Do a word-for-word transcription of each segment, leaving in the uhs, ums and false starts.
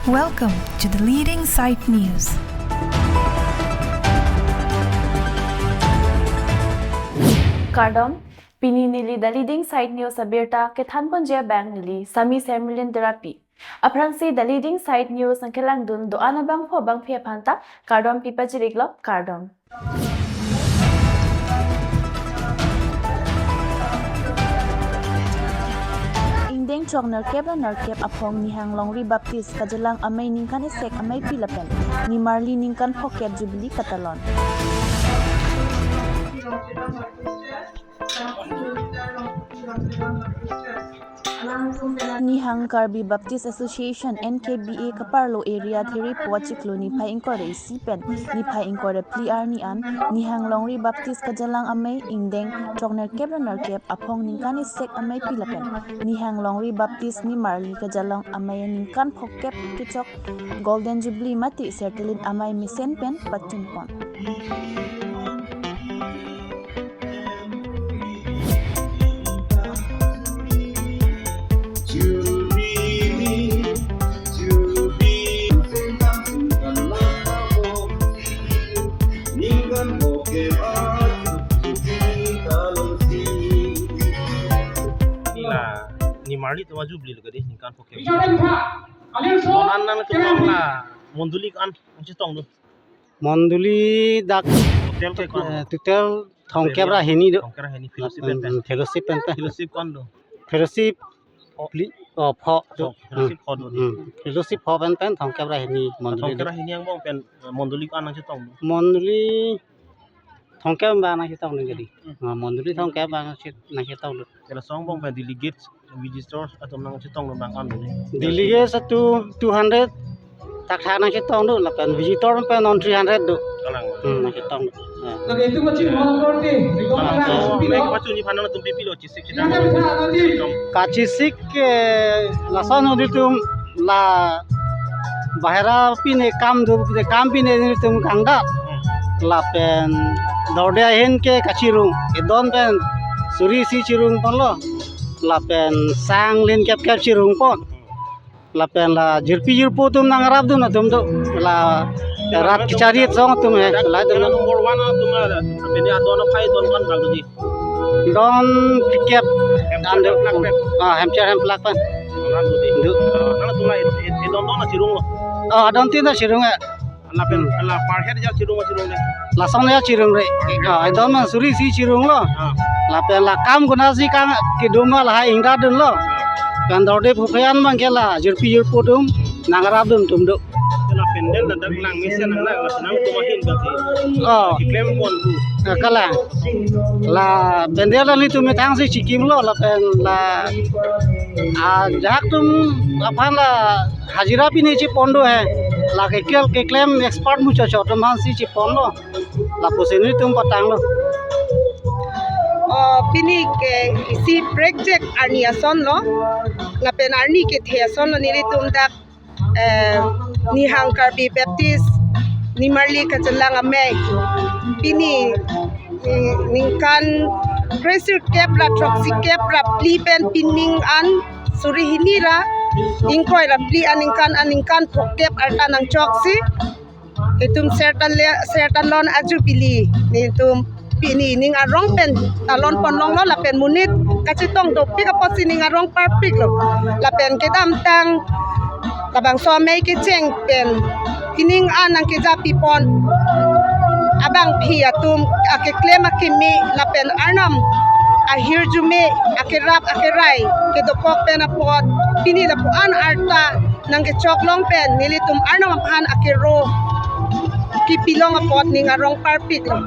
Welcome to the leading site news. Kardom, pini neli The Leading Site News abirta kethanponji abang neli Sami Sermilin Terapi. Aphrangsi The Leading Site News nangkelangdun do-an abangphu abangphi aphan ta kardom pipachiriklo, kardom. Ingdeng throknerkep ra nerkep aphong Nihang Longri Baptist Kajalang Amei ningkan isek ameipi lapen nimarli ningkan phokep Jubilee katalon. Nihang Karbi Baptist Association, N K B A, kaparlo area Thiripo achiklo niphai ingkoi ra isi pen niphai ingkoi ra phli arni an Nihang Longri Baptist Kajalang Amei ingdeng throknerkep ra nerkep aphong ningkan isek ameipi lapen Nihang Longri Baptist nimarli Kajalang Amei ningkan phokep kechok Golden Jubilee mate Sertalin Amei mesen pen pachunpon. La nimarli atum a-Jubilee lo kadi ningkan phokep. Bonta nangtum la mondoli ko-an nangchetongdun? Mondoli dak total ke ko-an? Eh, total thomkep ra hini do. Thomkep ra hini, fellowship pen pen. Hmm, fellowship pen pen. Fellowship ko-an do? Fellowship pho. Pli, oh, pho do. Pho, fellowship pho do. Hmm, fellowship pho pen pen thomkep ra hini mondoli. Thomkep ra hini angbong pen, eh, mondoli ko-an nangchetongdun? Mondoli thomkep abang nangchetongdun kadi. Hmm. Ah, mondoli thomkep abang nangchetongdun. Kela song angbong pen delegates, visitors atum nangchetongdun abang ko-an do? Delegates atum two hundred thakthak nangchetongdun lapen visitor pen non three hundred do. Kalang. Hmm, nangchetongdun. Ya. Kalang. So, mek pachunji aphan nangtum pipilo kachesik chedang? Kachesik, eh, lason nelitum la bahera pine kam do, pine kam pine nelitum kangdat. Hmm. Lapen dorde ahin ke kachirung, edon pen suri isi chirungponlo. Lapen sang lin kep kep chirungpon. Lapen la jirpi jirpo atum nangrapdun atum do. La rat kachari asong atum he, la atum. Number one atum la, pini adon aphai don ko-an abang do di? Don phlikep. Hemcher hemplak pen. Ah, hemcher hemplak pen. Ko-an do di? Do. Ah, nangtum la e, e, edon don la chirunglo? Ah, adon tin ta chirung he. Lapen la per head ja chirung, chirung le? Lason ja chirung re. Ah, edon pen suri isi chirunglo. Ah. Lapen la kam konatsi kang kedum ma lahai ingdatdunlo. Ah. Pen dorde phuphe an abang ke la jirpi jirpo atum nangrapdun atum do. La pandal ladak lang mesen nang, la nangtum ahin basi. Oh. Keklempon pu. Ah, kalang. La pandal nelitum methang si chikimlo, lapen la, ah, ajahak atum aphan la hajira pine chepon do he. La kekel keklem expert muchot chot atum aphan si cheponlo. Lapusi nelitum patanglo. Oh, pini ke isi prekjak arni asonlo. Lapen arni kethe asonlo nelitum dak, eh, Nihang Karbi Baptist nimarli Kajalang Amei. Pini, mm, ningkan kresirkep ra throksikep ra phli pen pining an suri hini ra ingkoi ra phli aningkan, aningkan phokep arta nangchoksi itum Sertal le, Sertalon a-Jubilee nelitum pini ning arong pen talonpon longlo lapen monit kachetong dopik apotsi ning arong parpiklo. Lapen kedamtang labangso amei kecheng pen pining an nangkejapipon abangpi atum akeklem akeme lapen Arnam ahirjume akerap akerai kedokok pen apot pini lapu-an arta nangkechok long pen nelitum Arnam aphan akero kepilong apot ning arong parpiklo.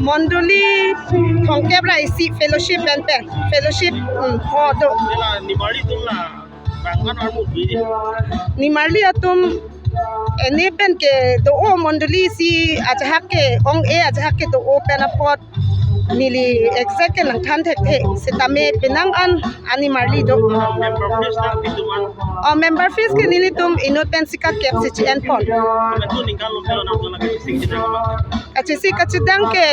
Mondoli thomkep ra isi fellowship pen pen. Fellowship, hmm, pho do. Ela nimarli atum la bang ko-an armu bi? Nimarli atum ene pen ke do-o mondoli si ajahak ke ong-e ajahak ke do-o pen apot neli exact ke nangthan thekthe, setame penang an animarli do. Member fees nangpi atum an? Oh, member fees ke nelitum inut pensi kakep si che-enpon. Lapen tu ningkan lo pelo nangtum la kachesik chedang ma? Kachesik kachedang ke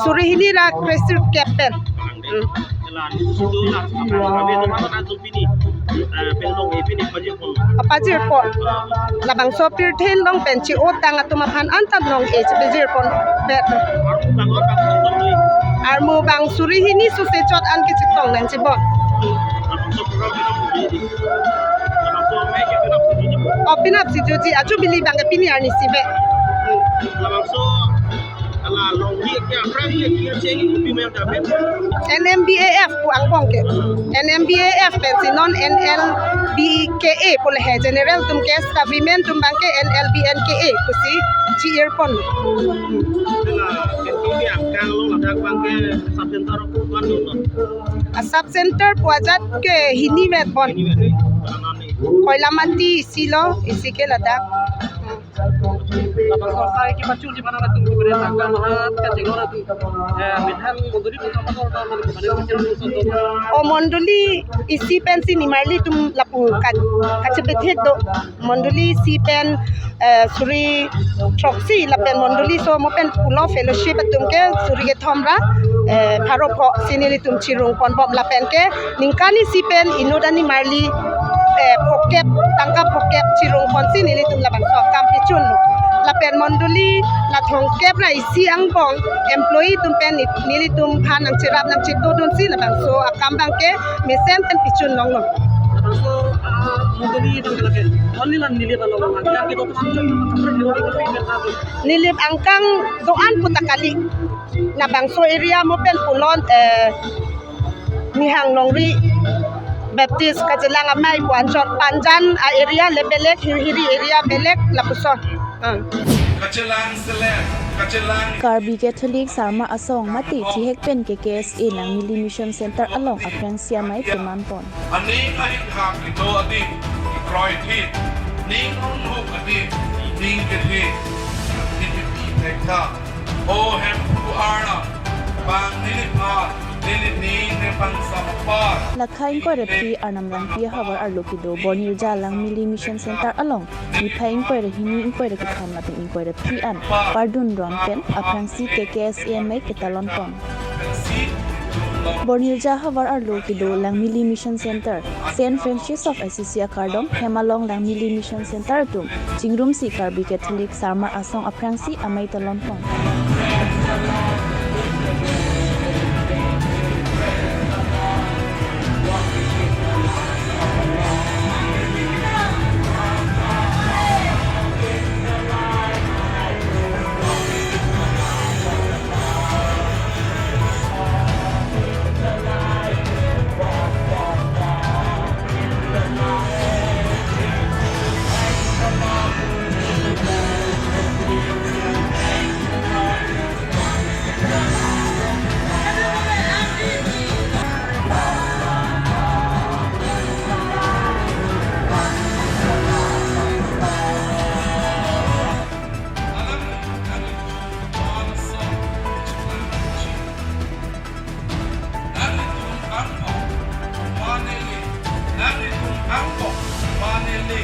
suri hini ra kresirkep pen. Hmm. Lalu situ lah, apa, kami itu mana nanti pini, eh, pelong ini pajir pon. Pajir pon. Labangso pirthe along pen chi-otang atum aphan anta nong-e chepajir pon bet. Armu bang, armu bang, armu bang suri hini suse chot an kechetong nangji bon. Labangso program kita pun di, labangso mai ke kita pun di. Oh, penap si joji, achu bili bang ke pini arni si be. Labangso ala longri ke aphrang ke dia cheng ipi mem dapen. N M B A F pu angbong ke. N M B A F pensi non N L B K A pu le he general atum ke, staff women atum bang ke N L B N K A pusi chi-ir pon. Ila N K B angkang lo ladak bang ke sub center ko kan lo. A sub center pu ajat ke hini vet bon. Hini vet. Koilamati isi lo, isi ke ladak. Labangso asai kepachunji aphan atum keberanian tangka mahat kachingor atum, eh, bidhan mondoli puta motor ta mane kemane kachingor atum. O mondoli isi pensi nimarli atum lapu ka-, kachepethe do. Mondoli isi pen, eh, suri throksi lapen mondoli so mo pen pulo fellowship atum ke suri kethom ra, eh, pharo pho si nelitum chirung pon bom lapen ke ningkan isi pen inut ani marli, eh, phokep, tangka phokep chirung ponsi nelitum labangso akam pichun lo. Lapen mondoli la thomkep ra isi angbong employee atum pen ni-, nelitum aphan nangcherap nangcheto dunsi labangso akam bang ke mesen pen pichun longlo. Labangso, ah, mondoli nang kelapen. Only la Nilip along, angkang kedo atum angkang kedo atum. Nilip angkang do-an puta kali. Labangso area mo pen pulo, eh, Nihang Longri Baptist kachelang amei pu anchot Panjan a-area le belek, Hirhiri area belek lapuson. Ah. Kachelang selem, kachelang. Karbi Catholic Sarma Asong mate chihek pen ke K S A Langmili Mission Center along aphrangsi amei keman pon. Aning ahinghak kedo adim, kekroi thit, ning hunhuk adim, ning kethe, nelipi thekta. O Hemphu Arnam, bang neliphan, nelining nepangsamapar. Lakha ingkoi ra phli Arnam Langpi ahavar arlo kedo Bornirja Langmili Mission Center along niphai ingkoi ra hini, ingkoi ra kethan lapen ingkoi ra phli an pardun ron pen aphrangsi ke K S A amei ketalon pon. Bornirja ahavar arlo kedo Langmili Mission Center, Saint Francis of Assisi akardom hem along Langmili Mission Center atum chingrumsi Karbi Catholic Sarma Asong aphrangsi amei talon pon. Nanglitum angbong, mane le, nanglitum angbong, mane le,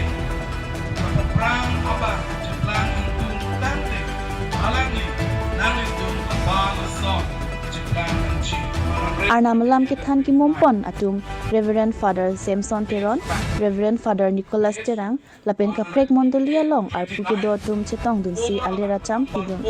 kaprang abang cheplang ingtung tangte, alangli nanglitum abang ason cheplang ingchi. Arnam alam kethan kemum pon atum Reverend Father Samson Teron, Reverend Father Nicholas Terang, lapen kaprek mondoli along arpu kedo atum chetong dunsi alir acham pidun.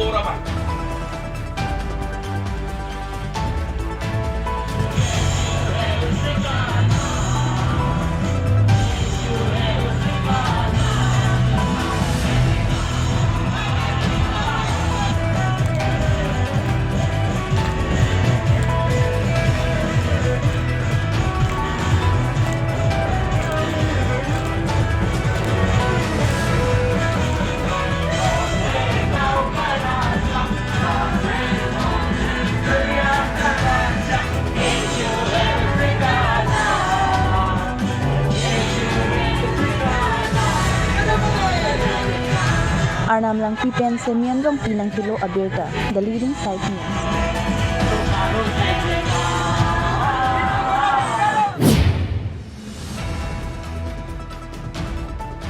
Arnam Langpi pen Simeon Rongpi nangpilo abirta, The Leading Side News.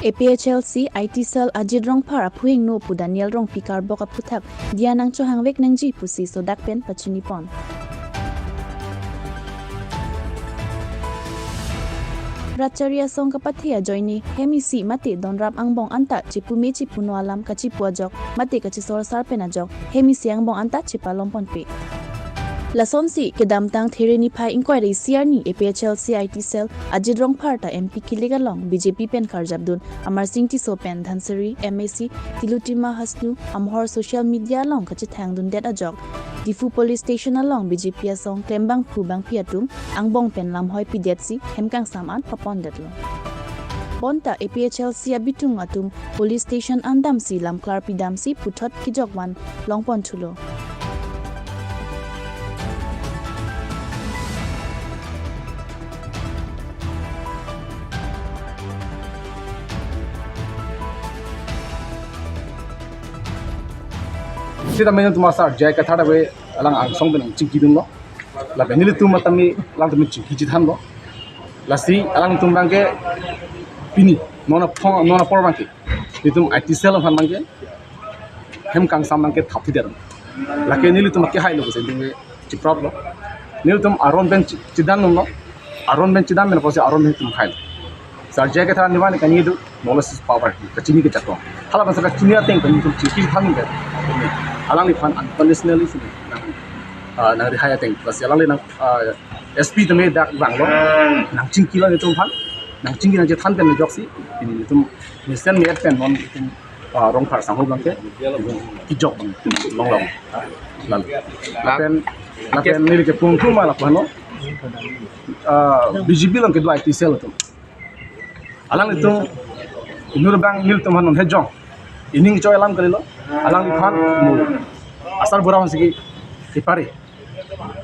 A P H L C I T cell Ajit Rongphar aphuhingno pu Daniel Rongpi karbok aphuthak diya nangchohangvek nangji pusi sodak pen pachini pon. Ratchari asong kapathe ajoine hem isi mate donrap angbong anta chipume chipuno alam kachipu ajok mate kachisor sar pen ajok hem isi angbong anta chipalom ponpe. Lasonsi kedamtang There niphai ingkoi ra isi arni A P H L C I T cell Ajit Rongphar ta M P kilik along B J P pen karjapdun Amarsing Tisso pen Dhansiri M A C Tilottama Hasnu amahor social media along kachethangdundet ajok Diphu Police Station along B J P asong klembangphu bangpi atum angbong pen lamhoi pidetsi hem kangsam an papondetlo. Bonta A P H L C abitung atum police station an damsi lamklar pidamsi puthot kejok van longpon thulo. Sita menu tuma sar jai kathar ave alang angsong pen chingkidunlo. Lapen nelitum matami alangtum chingki chethanlo. Lasi alangtum abangke pini non aphong non apor abangke nelitum I T cell aphan abangke hem kangsam abangke thapthidet. Lake nelitum ke hailo pusi nelitum chipraplo. Nelitum aron pen chi-, chedandunlo. Aron pen chedam pen pusi aron pen tum hailo. Sar jai kathar nivan kani do knowledge is power. Kachini kejakong. Hala bangso kachini ateng pen nelitum chingki than pen alangliphan unconditionally si nang, ah, nangrihai ateng. Lasi alangli nang, ah, S P tame dak vanglo. Nangchingkilo nelitum aphan. Nangchingki nangchethan pen ajoksi. Pini nelitum mesen me-et pen non nelitum, ah, Rongphar sangho abangke kejok abang longlong. Lalu. Lapen, lapen neli kepung tuma lapuan lo. Ah, B J P along kedo I T cell atum. Alanglitum inut abang nelitum aphan non hejong. Ining choi alam kalilo. Alangliphan mo asar bura aphansi kepare.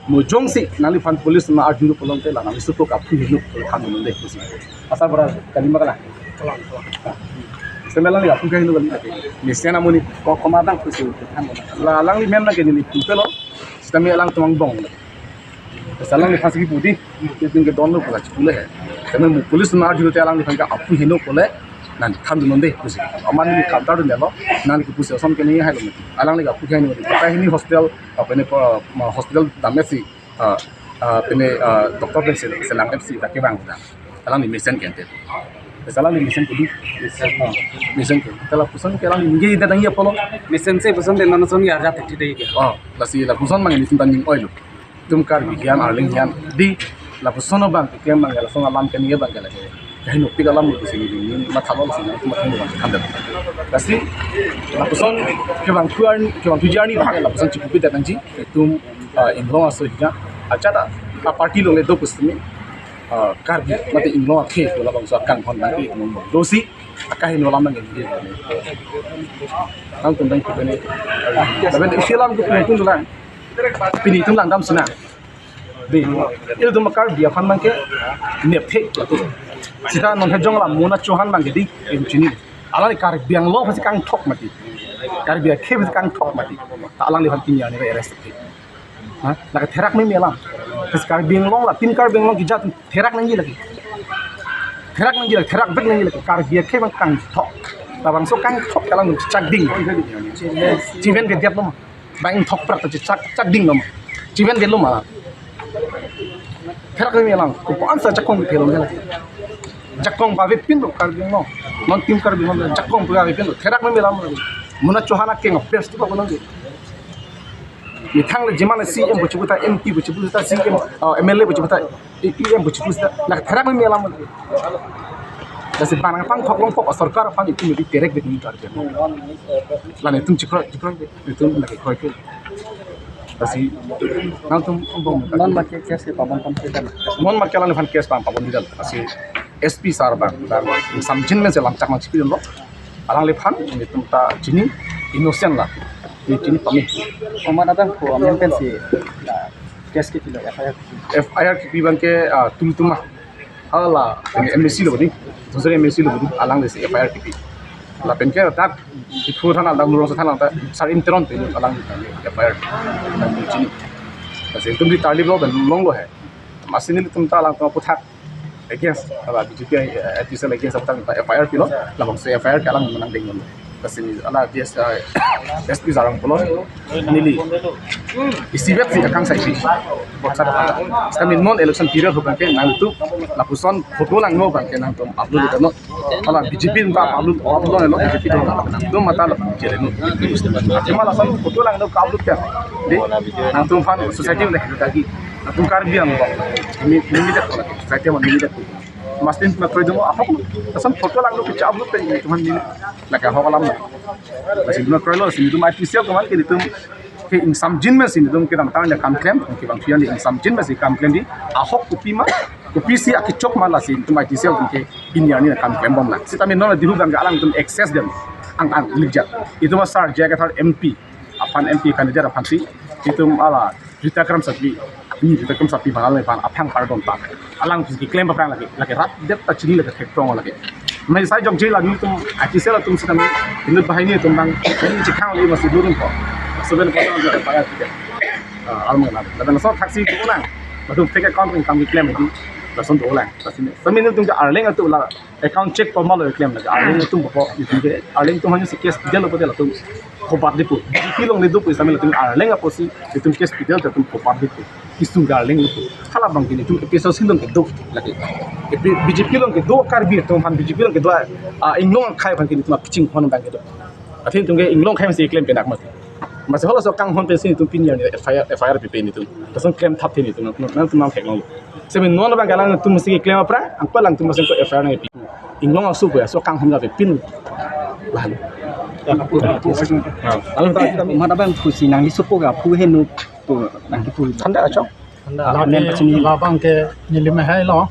Mo jongsi nangliphan police ma arjunu pulote la nangli supo kaphu hinu pulo thandunde pusi. Asar bura kalima kala. Semelang ya pukai hinu kali. Mesen amonit ko komadang pusi thandun. La alangli men lake neli pupelo. Sitame alangtum angbong. Alangliphan si kipu di, nelitum kedonlo pusi chipule he. Tame mo police ma arjulote alangliphan ke aphu hinu pule nangthandunde pusi. Amat neli counter-dunlo, nangli kipu si ason kene hailo mati. Alangli ke aphu hinu mati. Kata hini hospital, ah, pene, ah, ma hospital damsi, ah, ah, pene, ah, doctor pensi, selang pensi, dak kevang dak. Alangli mesen kente. Alangli mesen kudi. Mesen. Ah, mesen ke. Lapuson ke alangli ningje ida dangi apolo. Mesen si puson de non ason ya jat thide ke. Oh, lasi lapuson abang nelitum ta ning oilo. Itum Karbi hian, Arleng hian, di lapuson abang ke abang ke lason alam ke ningje abang ke lake. Kahin opik alam lo pusi neli mathalo pusi nelitum mathalo abang thandun. Lasi lapuson kevang thu arni, kevang thuji arni abang ke lapuson chipupidet nangji. Itum, ah, inglong aso hija. Acha ta, ah, party along le do pusi ni. Ah, Karbi mate inglong akhei pu labangso akanghon nangpi nung dosi akahin alam nangji. Nangtum dang kipene. Lapen isi alam kipene tum lang. Pini itum langdam sinang. Di, ilitum Karbi aphan abangke nephe. Sita non hejong la Mona Chauhan abangke di, itum chini. Alangli Karbi Anglong aphansi kangthok mati. Karbi akhei aphansi kangthok mati. Ta alangliphan pini arni arrest the. Ha? Lake therak meme alam. Aphansi Karbi Anglong la, Team Karbi Anglong kejat therak nangji lake. Therak nangji lake, therak bek nangji lake. Karbi akhei abang kangthok. Labangso kangthok ke alang chakding. Chiven ke diat lo ma. Bang thok prak ta chak, chakdinglo ma. Chiven ke lo ma. Therak meme alam. Ko ansa jakong ke lo lake. Jakong pavepinlo Karbi Anglong. Non Team Karbi Anglong jakong pavepinlo. Therak meme alam. Mona Chauhan akeng best tu pa kono ke. Methang le jemane C M pu chipu ta, M P pu chipu ta, C M, uh, M L A pu chipu ta, E M pu chipu ta, la therak meme alam. Lasi bang pangthok longpo sorkar aphan itum ibi terek de itum tar. La nelitum chikro, chikro de itum lake kroikre. Lasi nangtum bom. Non ma ke case ke pabon pon ke kan. Non ma ke alangliphan case pabon pon di dal. Lasi S P sir abang, abang samjin men si langchak nangchipidunlo. Alangliphan nelitum ta chini innocent la. Neli chini pame. Oman abang ko amen pensi la case kepilo, F I R. F I R kepi abangke, ah, Tilottama. Hala, M A C lo di. Tusere M A C lo di. Alanglisi F I R kepi. Lapenke dak Diphu thana, dak Murangso thana ta Sarim Teron pen alanglisi F I R. Nelitum chini. Lasi itum di tarlip lo pen longlo he. Amatsi nelitum ta alangtum aphuthak against, hala B J P, eh, T C L against aphuthak ta F I R pilo, labangso F I R ke alang nangdenglo. Lasi neli ala D S, eh, S P sarong pulo, neli isibet si akang sai pi. Boksa dapat. Sita min non election period ahut abangke nangtum lapuson photo langno abangke nangtum upload ita non. Hala B J P ta upload, upload lo, B J P do nangtum mata lo jere non. Cuma lason photo langno ka upload kan. Di nangtum aphan society mane kita lagi. Nangtum Karbi Anglong. Ini, ini dah kalau society mane ini dah. Mas tin puna kroidun ahok lo. Lason photo langno picture upload pen nangtum aphan ini. Lake ahok alam lo. Lasi puna kroilo, lasi nelitum I T cell atum ke nelitum ke ingsamjin mesi nelitum kedamtang ya kam klem, ke bang pian ya ingsamjin mesi kam klem di, ahok kopi ma, kopisi akechok ma lasi nelitum I T cell atum ke pini arni kam klembom lang. Sita min non dihu bang alangtum access dem, ang ang likjat. Itum asar J I Kathar M P, aphan M P candidate aphansi, itum ala Rita Kramsapi, ni Rita Kramsapi bang alang aphan aphan pardon ta. Alang aphansi keklem aphrang lake, lake rat det ta chini lake thek tong lake. Mai sai jok je lagi tum, I T cell atum sitame, inut banghini atum bang, ini chekhang li masi durum ko. Seven percent aja payah tidak. Ah, almang na. Lapen laso thaksi tu ulang. Latum fake account yang kami claim itu, lason tu ulang. Lason ini. Sami ini tum ke Arleng itu la account check pemalo claim lagi. Arleng atum bapak itu ke, Arleng atum hanya si case dia lo pada latum. Khobar dipu. Di pilong le dupu sami latum Arleng apotsi, itum case pidel atum khobar dipu. Isu Arleng itu. Hala bang ke nelitum A P H L C along kedo lagi. A P, B J P along kedo Karbi atum aphan B J P along kedo, ah, inglong akhei aphan ke nelitum kachinghon abang kedo. Athe nelitum ke inglong akhei masi claim penak mati. Masi halaso kanghon pensi nelitum pini arni F I R, F I R pipe nelitum. Lason claim thap nelitum, nang, nangtum nang theklong. Sebe non abang alangtum masi claim aphrang, angpa alangtum masi ko F I R nangpi. Inglong asu ko, aso kanghon ga pepin. Lahan. Alangtum ta, Komat abang pusi nangli sopo ke aphu heno pu nangkipu. Thanda achok. Lake, amen, pachini. Labang ke neli mehai lo,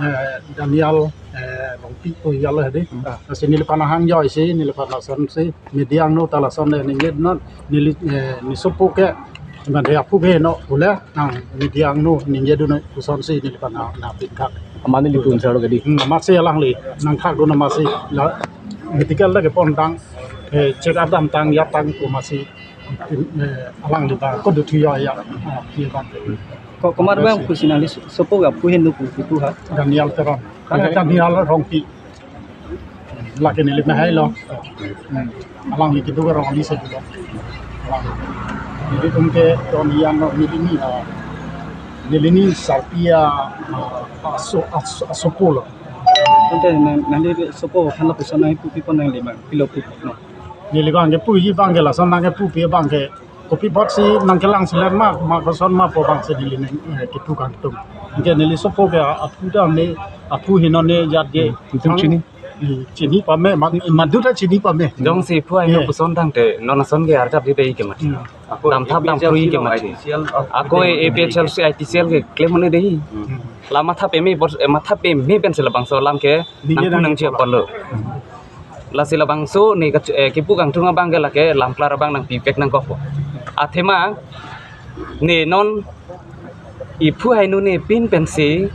eh, Daniel, eh, Rongpi pu ya lo hedi. Hmm. Lasi neliphan ahang joisi, neliphan lasonsi, media angno ta lason le ningje non, neli, eh, ne sopo ke, mane aphu ke no, pule, nang media angno ningjedun non, lasonsi neliphan na, na pin kha. Amat neli pun saro kedi. Hmm, masi alangli, nangthakdun masi, la, medical lake pon tang, eh, check up damtang, ya tang pu masi. Eh, alangli ta, ko duthi ya, ya. Ah, iya bang. Ko, Komat abang pusi nangli so-, sopo ke aphu heno pu, pu ha? Daniel Teron. Oke. Daniel Rongpi. Lake neli mehai lo. Hmm. Alangli kedo ke rong ali se lo. Alangli. Nelitum ke don ian lo neli ni, ah, neli ni sarpi a, ah, aso-, aso-, asopo lo. Ante nang, nangli sopo aphan lapuson nangkipu pipon nangli ma, pilo pu, no. Neli bang ke puji bang ke lason nangkipu pi bang ke. Kopi apotsi nangkelang selet ma, ma koson ma pu bangsi neli neng, eh, kipu kangtung. Anke neli sopo ke aphu ta ne, aphu heno ne jat ke. Hmm, itum chini? Eh, chini pame, ma, madu ta chini pame. Jongsi aphu ai no, eh, koson tangte, non ason ke arjap di dei ke mati. Hmm. Damthap damphru ke mati. Ako A P H L C I T cell ke claim ne dei. Hmm. La matha peme, bor, eh, matha peme pensi labangso alam ke, ningje nangpu nang nangji apot lo. Hmm. Lasi labangso ne kach-, eh, kipu kangtung abang ke lake lamklar abang nangpipek nangkokpo. Athema ne non iphu heno ne pin pensi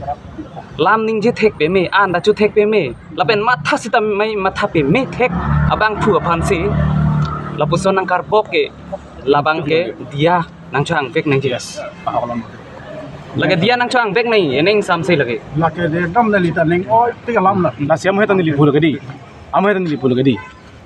lam ningje thek peme, an ta chu thek peme, lapen matha sitame matha peme thek abangphu aphansi lapuson nangkarbok ke labang ke diya nangchang pek nangji. Yes. Lake diya nangchang pek nang, eneng samse lake. Lake de dam neli ta neng oi tik alam na. Lasi amu heta neli pu lake di. Amu heta neli pu lake di.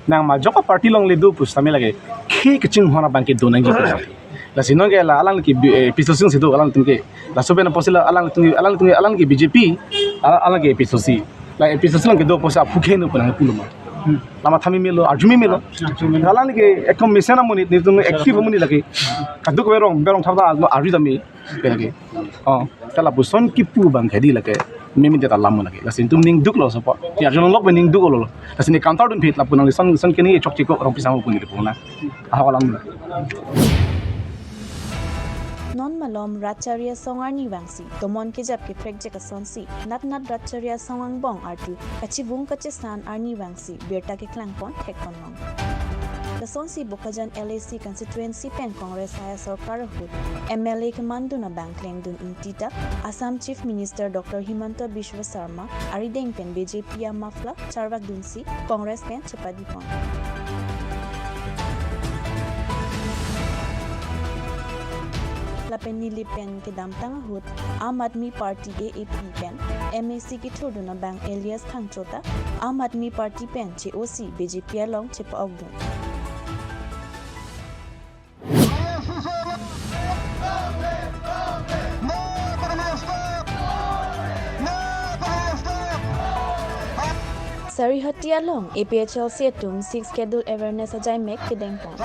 Nang majok a party along le do pusitame lake. Khi kachinghon abang kedo nangji pusitame. Lasi non ke la alang ke bi-, eh, A P H L C si do alangtum ke. Laso pen apotsi la alangtum, alangtum, alang ke B J P, alang, alang ke A P H L C. La A P H L C along kedo apotsi aphu ke no pu nangpu lo ma. Hmm. La matha meme lo, arju meme lo. Arju meme lo. Alang ke ekom mesen amonit, nelitum active amonit lake. Kaduk berong, berong thap ta arju tame. Lake. Oh, ta lapuson kipu abang ke di lake. Meme det alam lake. Lasi nelitum ning duk lo sopo. Ti arjulong lok be ning duk lo lo. Lasi ne counter dunphi lapu nangli son, son keni chokche ko rong pisang pun di puna. Ahok alam lo. Non malom rat chari asong arni vangsi tomon kejap keprekjek asonsi natnat rat chari asong angbong artu kachivung kachesan arni vangsi birta keklangpon thekpon long. Lasonsi Bokajan L A C constituency pen Congress ahai asorkar ahut M L A kemandun abang klengdun ingti ta Assam Chief Minister Doctor Himanta Biswa Sarma arideng pen B J P a muffler charvakdunsi Congress pen chepadipon. Lapen Nilip pen kedamtang ahut Aam Aadmi Party, A A P pen M A C kethurdun abang Elias Phangcho ta Aam Aadmi Party pen che-osi B J P along chepa-okdun. Sarihatti along A P H L C atum Sixth Schedule awareness ajaimek kedengpon.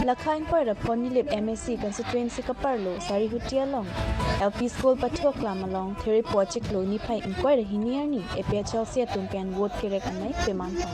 Lakha ingkoi ra pho Nilip M A C constituency kaparlo Sarihatti along L P school pathu aklam along Therepo achiklo niphai ingkoi ra hini arni A P H L C atum pen vote kerek amei peman pon.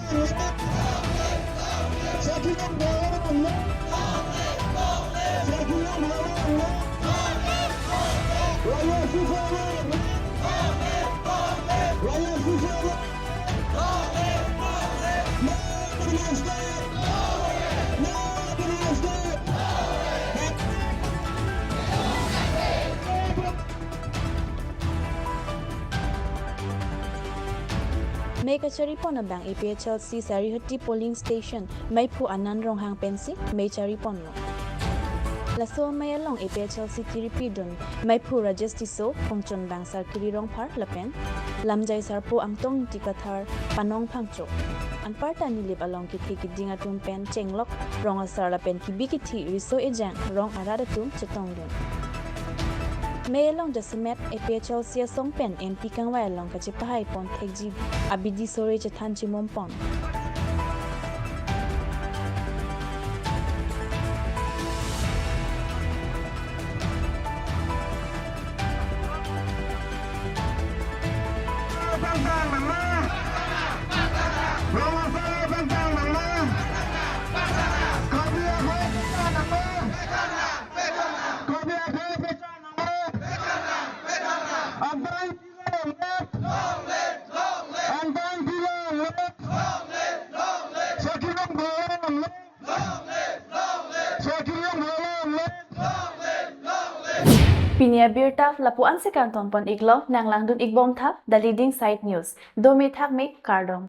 Mei kacharipon abang A P H L C Sarihatti polling station meiphu Anand Ronghang pensi mei chariponlo. Laso amei along A P H L C kiripi dun meiphu Rajesh Tisso, Phongchonbang Sarkiri Rongphar lapen lamjai sarpo Angtong Ingti Kathar, Panong Phangcho. Anparta Nilip along kethe keding atum pen chenglok rong asar lapen kebi kethe riso ejang rong arat atum chetongdun. Mei along jasemet A P H L C asong pen M P kangvai along kachepahai pon thekji abidi sore chethan chimum pon. Pini abirta lapu-an si kangton pon iklo, nang langdun ikbom tha The Leading Side News. Dome thakme, kardom.